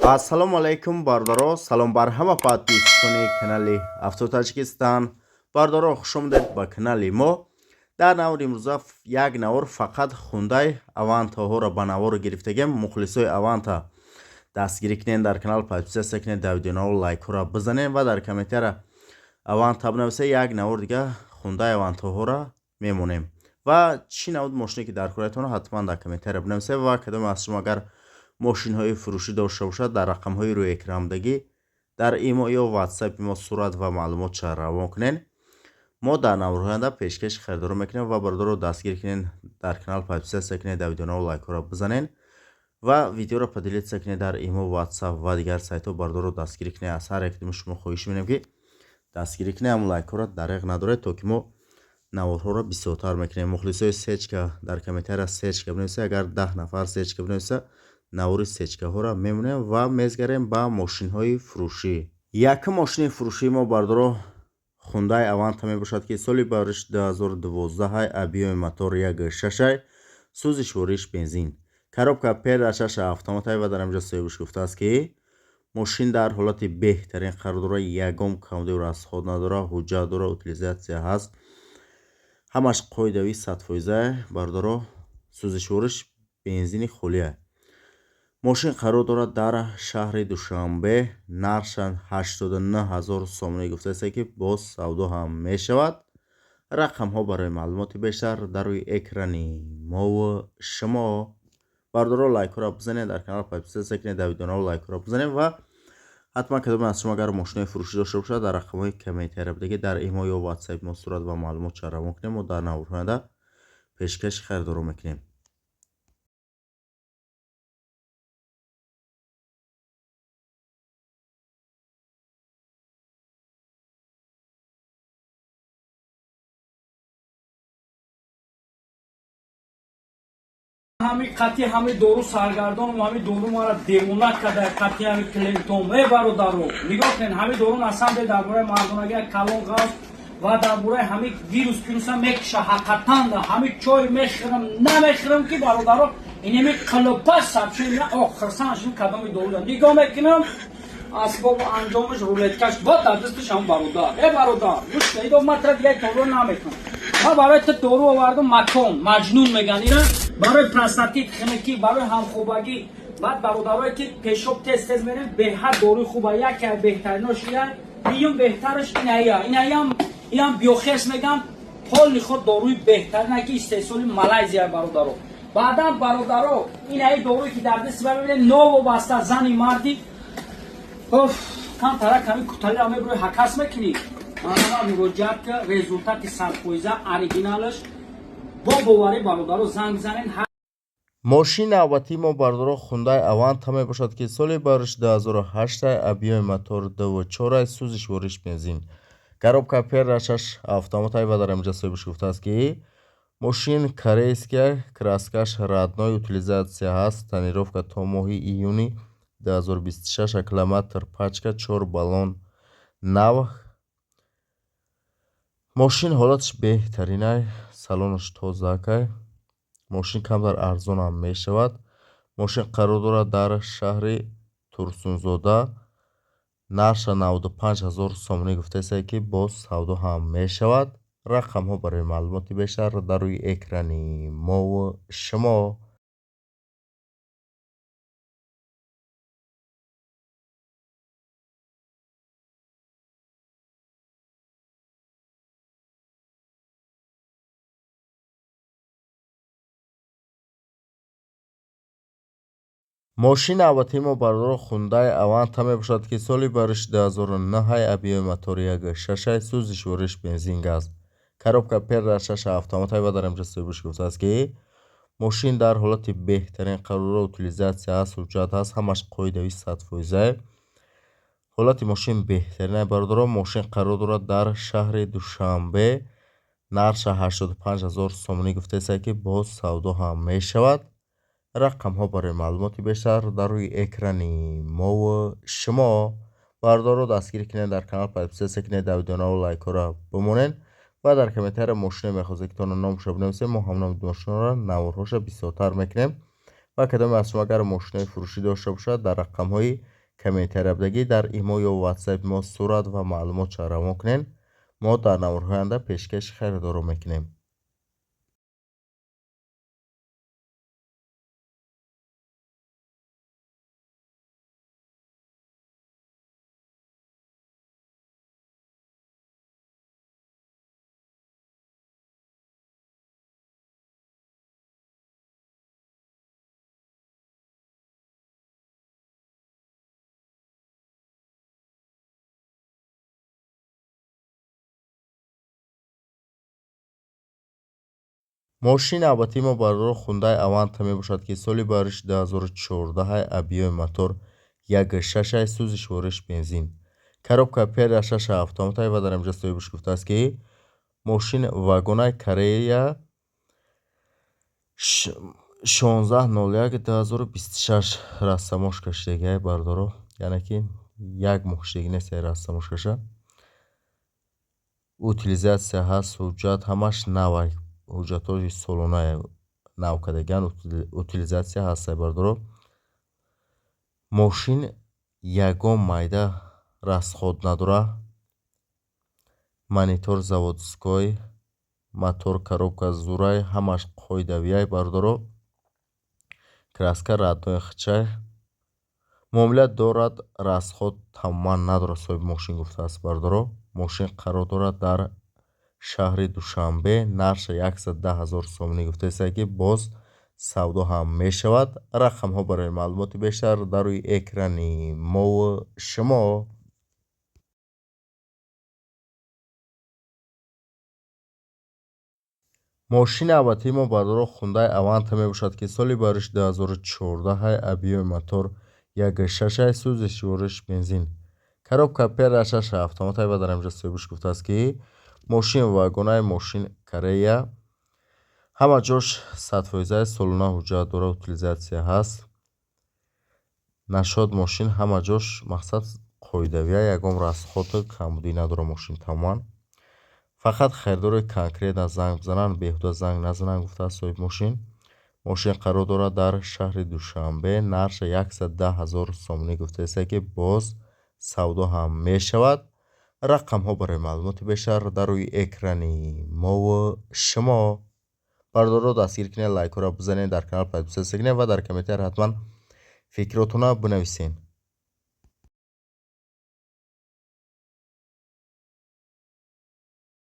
Ассалому алайкум, бародаро, салом бар ҳама подписчикони канали Авто Таҷикистан. Бародаро, хушомадед ба канали мо. Дар навори имрӯза як навор фақат Хундай Авантаҳоро ба навор гирифтагем. Мухлисои Аванта, дастгирӣ кунед, дар канал подписаться кунед, дар видеонаво лайкҳоро бизанед ва дар комментария Аванта бинависед. Як навор дига Хундай Авантаҳоро мемонем ва чӣ навъ мошине ки дар кораятон, ҳатман дар комментария бинависед. Ва кадоме аз шумо агар мошинҳои фурӯшӣ дошта бошад, дар рақамҳои рӯи экранбудагӣ дар имо ё ватсапи мо сурат ва маълумотша равон кунед, мо дар наворҳои оянда пешкаши харидорон мекунем. Ва бародаро, дастгир кунед, дар канал подписаться кунед, дар видеонаво лайкҳоро бизанед ва видеоро поделиться кунед дар имо, ватсап ва дигар сайтҳо. Бародаро, дастгирӣ кунед. Аз ҳар якдуми шумо хоҳиш менем, ки дастгирӣ кунед, ҳамн лайкҳоро дареғ надоред, то ки мо наворҳоро бисёртар мекунем. Мухлисои сечка, дар комментария сечка бинависед. Агар 10 нафар сечка бинависа, навори сечкаҳоро мемонем ва мезгарем ба мошинҳои фурӯшӣ. Якум мошини фурӯшии мо, бародаро, Хундай Аванта мебошад, ки соли бариш 2012, объёми мотор 1,6, сӯзишвориш бензин, коробка ПД шаш автоматай. Ва дар инҷо соҳибаш гуфтааст, ки мошин дар ҳолати беҳтарин қарор дорад, ягон камбудию расход надорад, ҳуҷҷат дорад, утилизация ҳаст, ҳамаш қоидавӣ 100%. Бародаро, сӯзишвориш бензини холия. Мошин қарор дорад дар шаҳри Душанбе, нархша 89 ҳазор сомонӣ гуфтааст, ки боз савдо ҳам мешавад. Рақамҳо барои маълумоти бештар дар рӯи экрани мову шумо. Бародаро, лайкҳоро бизанед, дар канал подписаться кунед, дар видеонаво лайкҳоро бизанед ва ҳатман кадоме аз шумо агар мошинои фурӯшӣ дошта бошад, дар рақамҳои комментария будагӣ дар имо ё ватсапи мо сурат ва маълумотша равон кунем, мо дар наворҳои оянда пешкаши харидорон мекунем. Ҳами қатъи ҳами дору саргардонам, ҳами дору мара девона када. Қатъи ҳами клиентом, э бародаро, нигоҳ кунед, ҳами дору насамде дар бораи мардонагӣ калон ғавз ва дар бораи ҳами вирус пируса мекуша. Ҳақиқатан ҳами чой мехӯрам, намехӯрам, ки бародаро, инеми қилипа сабши. О, хирсан шуд. Кадоми дору нигоҳ мекунам, асбобу анҷомаш, рулеткаш бо дар дасташ. Ҳам бародар, э бародар, гӯш идо, ман тра дига дору намекунам. Ман барои ту дору овардам, макон маҷнун меган ира, барои простатит, хунукӣ, барои ҳамхобагӣ. Баъд бародарое ки пешоб тез тез мерем, беҳад доруи хуба, яке беҳтаринош ия, дуюм беҳтараш иная, инаям, инам биохес меган, полный худ доруи беҳтарина, ки истеҳсоли Малайзия, бародаро. Баъдан, бародаро, инаи доруе ки дар дасти мебинед, новобаста зани марди, оф, камтара ками куталиро мебурӣ, ҳакас мекунӣ, манама муроҷиат ка, результати 100%, оригиналаш, бо боварӣ, бародаро, занг занен. Мошини навбатии мо, бародаро, Хундай Аванта мебошад, ки соли бариш 2008, объёми мотор 2,4, сӯзишвориш бензин, коробка ПД шаш автоматай. Ва дар инҷа соҳибаш гуфтааст, ки мошин корейская, краскаш родной, утилизация ҳаст, тонировка то моҳи июни 2026, аккумулятор пачка, чор баллон нав. Мошин ҳолаташ беҳтаринай, салонаш тозакай. Мошин камтар арзонам мешавад. Мошин қарор дорад дар шаҳри Турсунзода, нархша 95 ҳазор сомонӣ гуфтааст, ки боз савдо ҳам мешавад. Рақамҳо барои маълумоти бештар дар рӯи экрани мову шумо. Мошини навбатии мо, бародаро, Хундай Аванта мебошад, ки соли бариш 2009, объёми мотор 1,6, сӯзишвориш бензин, газ, коробка ПД шаш автоматай. Ва дар инҷа соҳибаш гуфтааст, ки мошин дар ҳолати беҳтарин қарор дорад, утилизация ҳаст, ҳуҷҷат ҳаст, ҳамаш қоидави 100%. Ҳолати мошин беҳтарин, бародаро. Мошин қарор дорад дар шаҳри Душанбе, нархша 85 ҳазор сомонӣ гуфтааст, ки боз савдо ҳам мешавад. Рақамҳо барои маълумоти бештар дар рӯи экрани мову шумо. Бародаро, дастгирӣ кунед, дар канал подписаться кунед, дар видеонаво лайкҳоро бимонед ва дар комментария мошине мехостед, ки то номашро бинависед, мо ҳам номи мошинро наворҳоша бисёртар мекунем. Ва кадоме аз шумо агар мошинои фурӯшӣ дошта бошад, дар рақамҳои Комментария бидагӣ, дар имо ё ватсапи мо сурат ва маълумотша равон кунед. Мо дар наворҳои оянда пешкаши харидорон мекунем. Мошини навбатии мо, бародаро, Хундай Аванта мебошад, ки соли бариш 2014, объёми мотор 1,6, сӯзишвориш бензин, коробка пера 6 автоматай. Ва дар инҷа соҳибаш гуфтааст, ки мошин вагонай Корея, 16.01.2026 растаможка шидагиай, бародаро, яъне ки як моҳ шидагӣ нест растаможкаша. Утилизация ҳаст, ҳуҷҷат ҳамаш навай, ҳуҷҷатҳои солона нав кардагианд, утилизация ҳастай, бародаро. Мошин ягон майда расход надорад. Монитор заводской, мотор, коробка зурай, ҳамаш қоидавиай, бародаро. Краска родной хчай. Муомила дорад, расход тамоман надорад, соҳиби мошин гуфтааст, бародаро. Мошин қарор дорад дар шаҳри Душанбе, нархша 110 000 сомонӣ гуфтааст, ки боз савдо ҳам мешавад. Рақамҳо барои маълумоти бештар дар рӯи экрани мову шумо. Мошини навбатии мо, бародаро, Хундай Аванта мебошад, ки соли бариш 2014, объёми мотор 1,6, сӯзишвориш бензин, коробка пера 6 автоматай. Ва дар инҷа соҳибаш гуфтааст, ки мошин вагонай, мошин Корея, ҳама ҷош 100%, солона ҳуҷҷат дорад, утилизация ҳаст. Нашод мошин ҳама ҷош мақсад қоидавия, ягон расходу камбудӣ надорад мошин тамоман. Фақат харидори конкретно занг бизананд, беҳуда занг назананд, гуфтааст соҳиби мошин. Мошин қарор дорад дар шаҳри Душанбе, нархша 110 000 сомонӣ гуфтааст, ки боз савдо ҳам мешавад. Рақамҳо барои маълумоти бештар дар рӯи экрани мову шумо. Бародаро, дастгир кунед, лайкҳоро бизанед, дар канал подписаться кунед ва дар комментария ҳатман фикротонро бинависед.